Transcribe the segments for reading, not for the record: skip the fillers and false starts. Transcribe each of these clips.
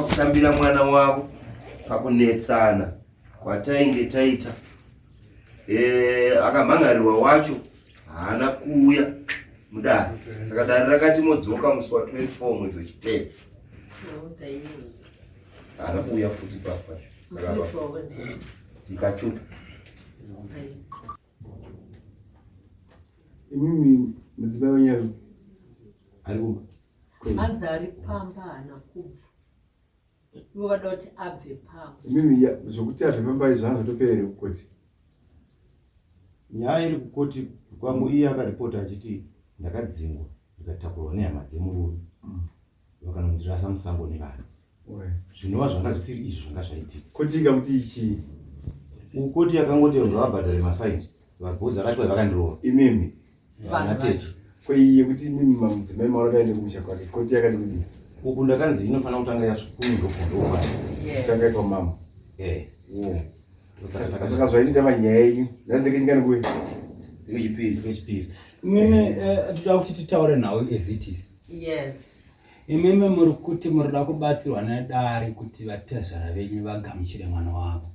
kutambira mwana wavo pakunetsana kwatainge taita. E, akamhan'arirwa wacho haana kuuya mudare, saka dare rakati modzoka musi wa 24 mwedzi wechitema. Haana kuuya futi papo pacho, saka tikachuta. Imimi mudzimai wenyu ari kumba? Hanzi ari pamba haana kubva. Ivo vada kuti abve pamba. Imimi zvokuti abve pamba izvo zvazotopera here kukoti? Nyaya iri kukoti kwangu iye akaripota achiti ndakadzingwa ndikatakurwa nehama dzemurume vakanondirasa musango nevana. Zvinova zvanga zvisiri izvo zvanga zvaitika. Koti ikakuti ichii? Koti yakangoti ngavabhadhare mafaini. Vabhodzi akati kwai vakandirova. Imimi? Vana tete. Ko iyi yekuti imimi mudzimai maona aende kumusha kwake, koti yakati kudii? Uku ndakanzi inofanira kutanga yasvikundo Kutanga kwamama. Eh. Saka zvainoita manyaya yenyu, nhasi ndekechingani kuwe? Ndekechipiri. Ndekechipiri. Imimi toda kuti titaure nhau as it is. Yes. Imimi muri kuti murikuda kubatsirwa nedare kuti vatezvara venyu vagamuchire mwana wavo.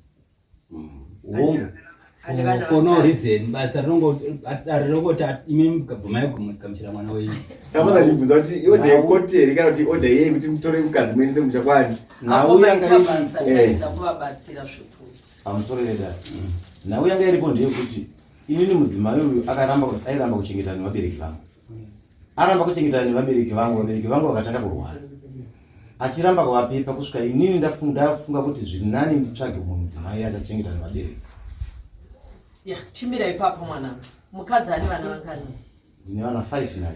Hongu. For no reason, basa dare rinongoti imimi bvumai kugamuchira mwana wenyu. Saka ndachibvunza kuti iodha yekoti here kana kuti iodha yei kuti mutore mukadzi muendese kumusha kwani? Nhau yanga iripo. Kuvabatsira zvekuti. Pamusoro vedare. Nhau yanga iripo ndeyekuti inini mudzimai uyu akaramba airamba kuchengetana nevabereki vangu. Aramba kuchengetana nevabereki vangu, vabereki vangu vakatanga kurwara. Achiramba kuvapepa kusvika inini ndafunga kuti zviri nani nditsvage umwe mudzimai achachengetana nevabereki. Ya, chimira ipapo mwanangu. Mukadzi ane vana vangani? Ndine vana 5 naye.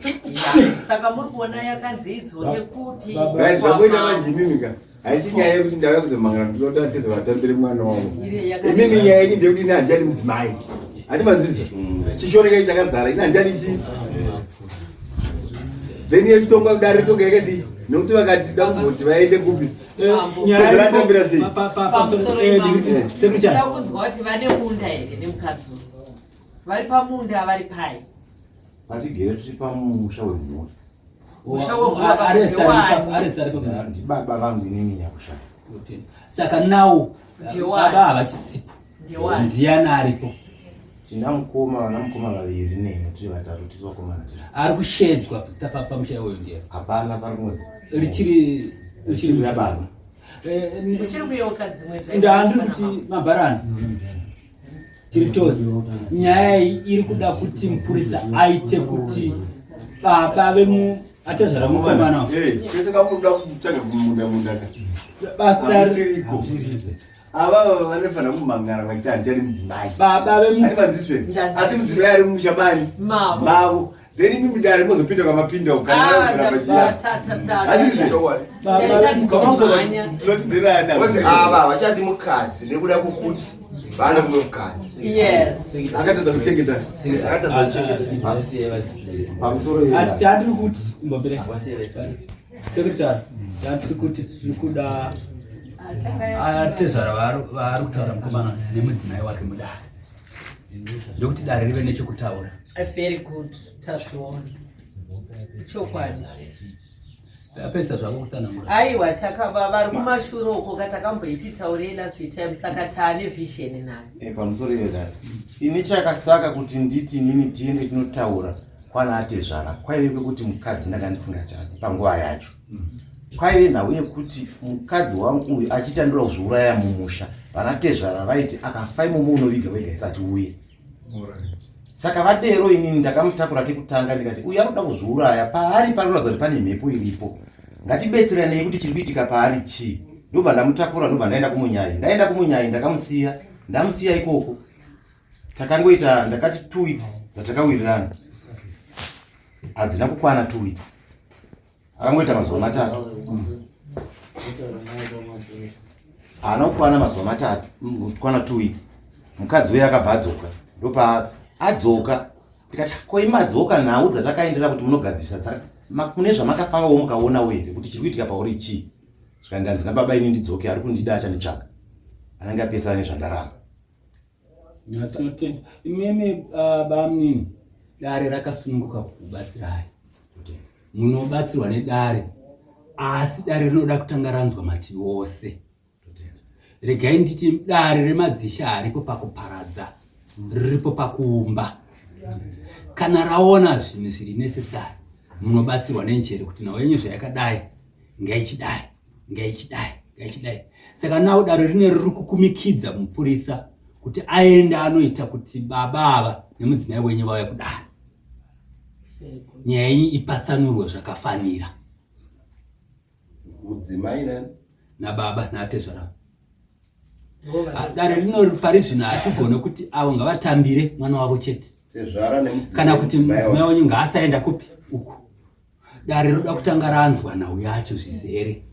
Saka muri kuona yakanzi idzoke kupi? Right, zvakuita manje imimi ka. Haisi nyaya yekuti ndauya kuzomangana ndinoda teze vatambire mwana wavo. Imimi nyaya yenyu ndeyekuti ini handichadi mudzimai. Handi manzwisa? Chishoro chacho chakazara. Ini handichadi chii? Then yechitonga kudare toga yakadii? Nekuti vakati da kumboti vaende kupi? Tezvatambira sei? Pamusoro imambo. Ndoda kunzwa kuti vane munda here nemukadzi uyu. Vari pamunda vari pai? Patigere tiri pamusha wemhuri. Musha wemhuri ndibaba vangu inini nyakushaya. Saka now baba havachisipo. Ndiani aripo? Tina mukoma, vana mukoma vaviri neni tiri vatatu tisu vakomana tiri. Ari kushedzwa zita pamusha iwoyo ndiye. Hapana pari kunzi. Richiri richiri rababa. Uchiri kuyeuka dzimwe dzacho. Ndandiri kuti mabharani. Tiri tose nyaya iyi iri kuda kuti mupurisa aite kuti baba vemu atezvara mukomana pese kamunoda kutsvaga kumunda munda ka basa hamusiriko ava vanofanira kumhangana vachiti handichadi mudzimai baba vemu handivanzwise asi mudzimai ari mumusha mani mavo then imi mudare mozopinda kwamapinda ava vachati mukadzi nekuda kwokuti vana mumwe mukadzi akatadza kuchengeta Tandiri kuti imbomira secretary, tandiri kuti tiri kuda atezvara vaari kutaura mukomana nemudzimai wake mudare ndokuti dare rive nechekutaura. Very good, tazviona chokwadi. Apesa zvako kutsanangura. Aiwa, takava vari kumashure uko katakamboiti taurei last time, saka taane vision nayo. Eh, pamusoro iyo dare ini chakasaka kuti nditi inini tiende tinotaura kwana atezvara kwaive kwekuti mukadzi ndanga ndisingachadi panguva yacho. Kwaive nhau yekuti mukadzi wangu uyu achiita ndoda kuzviuraya mumusha, vana tezvara vaiti akafa imomo unoviga wega isati uye. Saka vadero inini ndakamutakura kekutanga ndikati uyu arikuda kuzviuraya paari panoratidza kuti pane mhepo iripo, ngatibetseranei kuti chiri kuitika paari chii. Ndobva ndamutakura ndobva ndaenda kumunyai, ndaenda kumunyai ndakamusiya, ndamusiya ikoko takangoita ndakati 2 weeks dzatakawirirana hadzina kukwana 2 weeks, akangoita mazuva matatu, haana kukwana mazuva matatu, kukwana 2 weeks. Mukadzi uye akabva adzoka, ndopa adzoka tikati ko imadzoka nhau dzatakaendera kuti munogadzirisa kune zvamakafambawo mukaonawo here kuti chiri kuitika pauri chii? Zvikanzi nababa ini ndidzoke, ari kundida achanditsvaka, anenge apesana nezvandaramba. Tinotenda imimi bamnini, dare rakasununguka kukubatsirai, munobatsirwa nedare. Asi dare rinoda kutanga ranzwa mativi ose. Regai nditi dare remadzishe haripo pakuparadza, riripo pakuumba. Kana raona zvinhu zviri necessary, munobatsirwa nenjere kuti nhau yenyu zvayakadai ngaichidai, ngaichidai, ngaichidai. Saka now dare rine riri kukumikidza mupurisa kuti aende anoita kuti baba ava nemudzimai wenyu vauye kudare, nyaya yenyu ipatsanurwe zvakafanira. Mudzimai nani? Nababa naatezvara. Ah, dare rino pari zvino hatigone kuti avo ngavatambire mwana wavo chete kana kuti mudzimai wenyu ngaasaenda kupi uku. Dare roda kutanga ranzwa nhau yacho zvizere,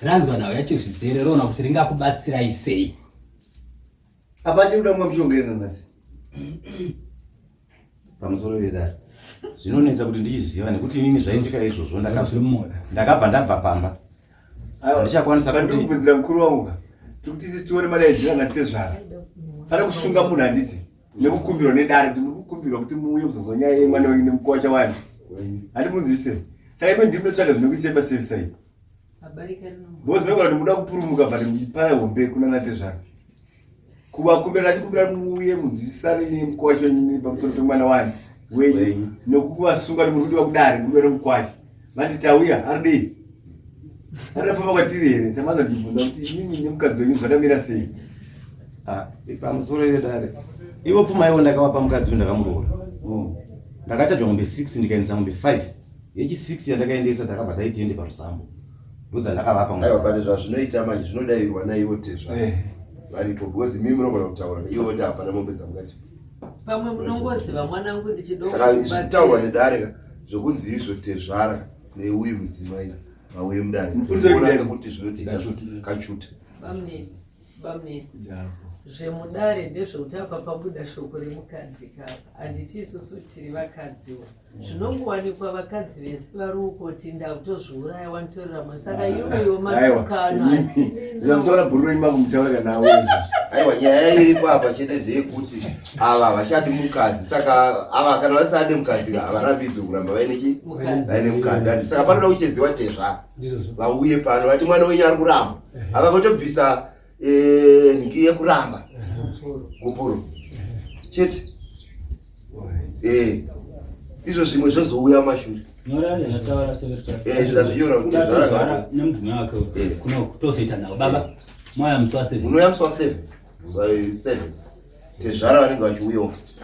ranzwa nhau yacho zvizere, roona kuti ringakubatsirai sei. Apa chiri kuda kumwa mushonga here nanhasi? Pamusoro vedare zvinonetsa kuti ndichiziva nekuti inini zvaitika izvozvo ndakabva ndabva pamba handichakwanisa kuti kubvunzira mukuru wangu ka tiri kuti isi tione madaidzira natezvara pane kusunga munhu handiti nekukumbirwa nedare kuti muri kukumbirwa kuti muuye kuzonzwa nyaya yemwana wenyu nemukuwasha wani handi munzwise saka ime ndiri munotsvaga zvinokuisai pasafe side because maigona kuti muda kupurumuka but muchipara hombe kuna natezvara kuvakumbira ndachikumbira muuye munzwisisane nemukwasha wenyu pamusoro pemwana wani wenyu nekuvasunga kuti muri kudiwa kudare muri kudiwa nemukwasha vati tauya aridei arida famba kwatiri here samanza ndichibvunza kuti imimi nemukadzi wenyu zvakamira sei. Ah, pamusoro yedare ivo pfuma ivo ndakavapa mukadzi uyu ndakamuroora oh. Ndakachajwa mombe 6 ndikaendesa mombe 5 yechi 6 yandakaendesa takabva taitiende parusambo ndodzandakavapa. Aiwa, pane zvazvinoita manje zvinodairwa naivo tezva eh. Varipo because imi munogona kutaura ivo voti hapana mombe dzamukati. Pamwe munongoziva mwanangu ndichidosaka zvitaurwa nedare ka zvokunzi izvo tezvara neuyu mudzimai vauye mudare ona sekuti zvinotiita kachuta. Bamnini, bamnini, zvemudare ndezvekuti apa pabuda shoko remukadzi kapa, handiti isusu tiri vakadziwo zvinongowanikwa vakadzi vese vari uko ti ndakutozviuraya wanditorera mwa saka iyoyo matukano hatinamusaona bhuru renyu makumutaura kana awe. Aiwa, nyaya iripo apa chete ndeyekuti ava havachadi mukadzi, saka ava kana vasade mukadzi havarambidzwe kuramba vaine chi vaine mukadzi andi. Saka panoda kuchedziwa tezva vauye pano vati mwana wenyu ari kuramba, ava votobvisa eh, nhingi yekuramba gupuro chete. Eh, izvo zvimwe zvozouya mashure. Eh, zvazvinyora kuti tezvara nemudzimai wake eh. kuno tozoita navo baba moya musi wa 7 unoya musi wa 7 7 tezvara vanenge vachiuyawo futi.